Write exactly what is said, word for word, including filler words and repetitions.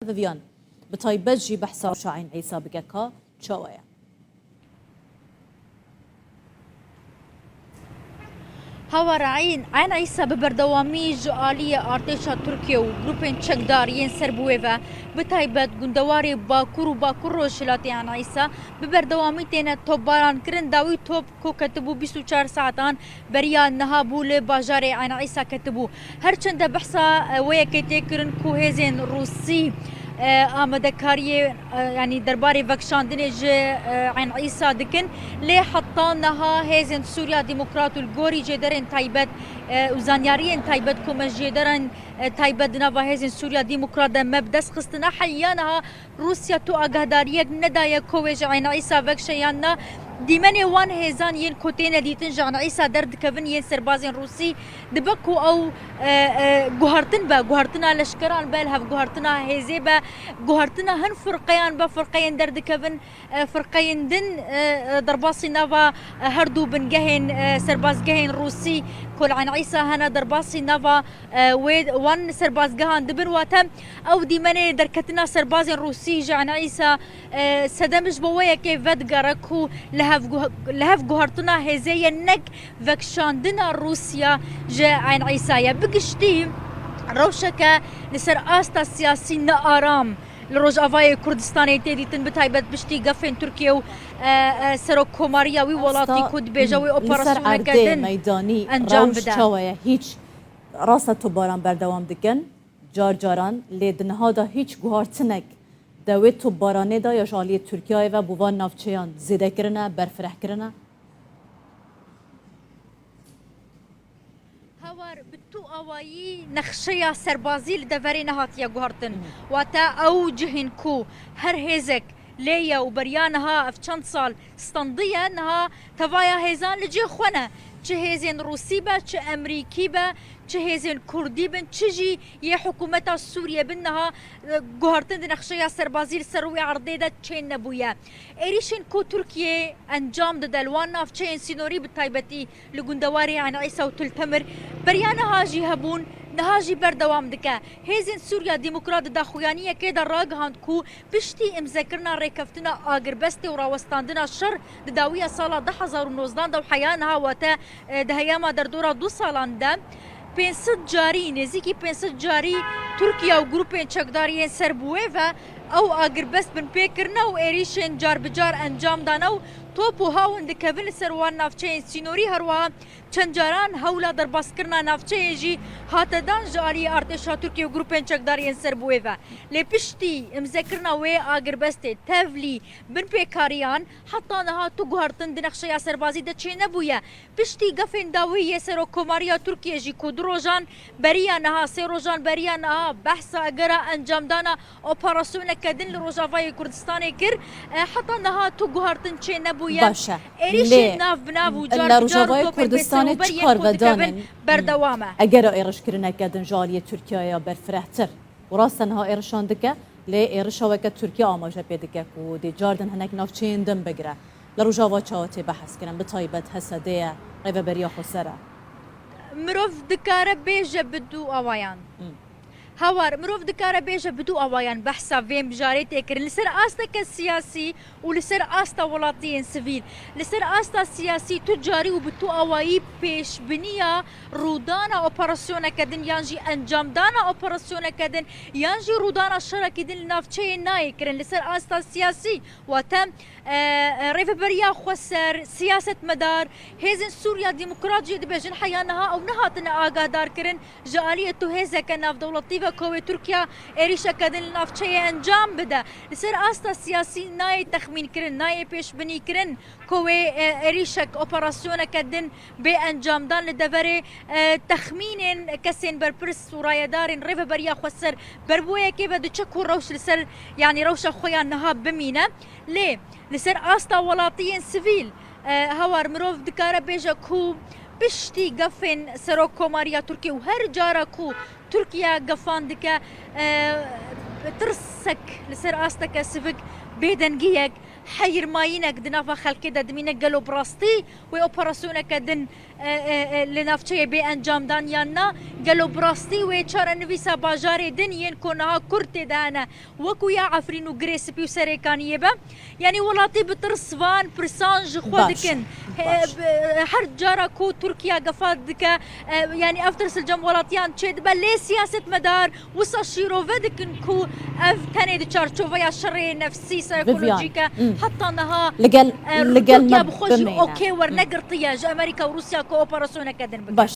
Vivian, bi taybet jî behsa rewşa Eyn Îsa bike ka çawa ye? Hawar Eyn, Eyn Îsa bi berdewamî ji aliyê artêşa Tirkiye û grûpên çekdar yên ser bi wê ve, bi taybet gundewarê Bakur û Bakur Rojhilatê Eyn Îsa, bi berdewamî têne topbarankirin. Dawî top ku ketibû bîst û çar saetan beriya niha bû li bajarê Eyn Îsa ketibû. Her çende behsa, e, wê yekê tê kirin ku hêzên Rûsî, e, amadekariyê, e, yanî derbarê vekişandinê ji, e, Eyn Îsa dikin. Lê heta niha hêzên Sûriya Demokrat û li gorî jêderên taybet, e, û zanyariyên taybet ku me jêderên, e, taybet di nava hêzên Sûriya Demokrat de me bi dest xistine, heya niha Rûsya tu agahdariyek nedaye ku wê ji Eyn Îsa vekişe yan na. Dîmenê wan hêzan yên ku têne dîtin ji Eyn Îsa derdikevin yên serbazên Rûsî dibe ku ew, e, e, guhertin be, guhertina leşkeran be, li hev guhertina hêzê be, guhertina hin firqeyan be, firqeyên derdikevin, e, firqeyên din, e, e, derbasî nava, e, her du bingehên, e, serbazgehên Rûsî ku li Eyn Îsa hene, derbasî nava e, wê wan serbazgehan dibin, wate ew dîmenê derketina serbazên Rûsî ji Eyn Îsa, e, sedem ji bo wê yekê vedigere ku li hev guh-, li hev guhertina hêzê ye, nek vekişandina Rûsya ji Eyn Îsa ye. Bi giştî rewşeke li ser asta siyasî nearam li Rojavayê Kurdistanê tê dîtin, bi taybet piştî gefên Tirkiye û, e, e, serokkomariya wî welatî ku dibêje wê operasyoneke din encam bide. Li ser erdê meydanî rewş çawa ye? Hîç. Rast e, topbaran berdewam dikin, car caran, lê di niha de hîç guhartinek di wê topbaranê de ya ji aliyê Tirkiyeyê ve bo van navçeyan zêde kirine, berfireh kirine? Hawar, bi tu awayî nexşeya serbazî li deverê nehatiye guhartin. Wate ew cihên ku her hêzek lê ye û beriya niha ev çend sal standiye, niha tevaya hêzan li cihê xwe ne. Çi hêzên Rûsî be, çi Emerîkî be, çi hêzên Kurdî bin, çi jî yê hikûmeta Sûriyê bin, niha, e, guhartin di nexşeya serbazî li ser wê erdê de çê nebûye. Êrîşên ku Tirkiye encam dide li wan navçeyên sînorî, bi taybetî li gundewarê Eyn Îsa û Til Temir, beriya niha jî hebûn, niha jî berdewam dike. Hêzên Sûriya Demokrat di daxuyaniyekê de ragihand ku piştî îmzekirina rêkeftina agirbestê û rawestandina şer di dawiya sala du hezar û nozdan de û heya niha, wate, e, di heyama derdora du salan de, pênc sed carî, nêzîkî pênc sed carî Tirkiye û grûpên çekdar yên ser bi wê ve ew agirbest binpê kirine û êrîşên car bi car encam dane û top û hawin dikevin li ser wan navçeyên sînorî. Herwiha çend caran hewla derbaskirina navçeyê jî hate dan ji aliyê artêşa Tirkiye û grûpên çekdar yên ser bi wê ve. Lê piştî îmzekirina wê agirbestê, tevlî binpêkariyan heta niha tu guhertin di nexşeya serbazî de çênebûye. Piştî gefên dawî yê Serokkomariya Tirkiyê jî ku du rojan beriya niha, sê rojan beriya niha behsa egera encamdana operasyoneke din li Rojavayê Kurdistanê kir, e, heta niha tu guhartin çênebûye. Baş e. Êrîşên nav bi nav û car bi car û topên pêserober yên ku dikevin berdewam e. Egera êrişkirineke din ji aliyê Tirkiyeyê ya berfirehtir. Û rast e niha êrişan dike, lê êrişa weke Tirkiye amaje pê dike ku dê cardin hinek navçeyên din bigire. Li Rojava çawa tê behs kirin, bi taybet H S D ye, Rêveberiya Xweser e? Mirov dikare bêje bi du awayan. Hmm. Hawar, mirov dikare bêje bi du awayan behsa vê mijarê tê kirin. Li ser asteke siyasî û li ser asta welatiyên sivîl. Li ser asta siyasî tu carî û bi tu awayî pêşbiniya rûdana operasyoneke din yan jî encamdana operasyoneke din yan jî rûdana şerekî din li navçeyê nayê kirin. Li ser asta siyasî, wate, e, e, Rêveberiya Xweser, siyasetmedar, hêzên Sûriya Demokrat jî dibêjin heya niha ew nehatine agahdar kirin. Ji aliyê tu hêzeke navdewletî ve ku wê Tirkiye êrîşeke din li navçeyê encam bide. Li ser asta siyasî nayê texmîn kirin, nayê pêşbinî kirin ku wê, e, êrîşek, operasyoneke din bê encamdan. Li deverê, e, texmînên kesên berpirs û rayedarên Rêveberiya Xweser ber bi wê yekê ve diçe ku rewş li ser, yanî rewşa xwe ya niha bimîne. Lê li ser asta welatiyên sivîl, e, hawar mirov dikare bêje ku piştî gefên Serokkomariya Tirkiye û her cara ku Tirkiye gefan dike, e, tirsek li ser asteke sivik, bêdengiyek, Heyirmayînek di nava xelkê de dimîne, gelo bi rastî wê operasyoneke din, e, e, e, li navçeyê bê encamdan yan na? Gelo bi rastî wê çarenivîsa bajarê din yên ku niha Kurd tê de hene, wekû ya Efrîn û Girê Spî û Serêkaniyê be? Yanî welatî bi tirs van pirsan ji xwe Baş, dikin. He, baş. bi-, her cara ku Tirkiye gefa dike, e, yanî ev tirs li cem welatiyan çêdibe, lê siyasetmedar wisa şîrove dikin ku ev tenê di çarçoveya şerê nefsî, Vivian, psîkolojîk e, hmm. heta niha, Li gel, e, li gel Tirkiye me bi xwe jî bimîne. okê Hmm. wernegirtiye ji Amerîka û Rûsya ku operasyoneke din bike. Baş.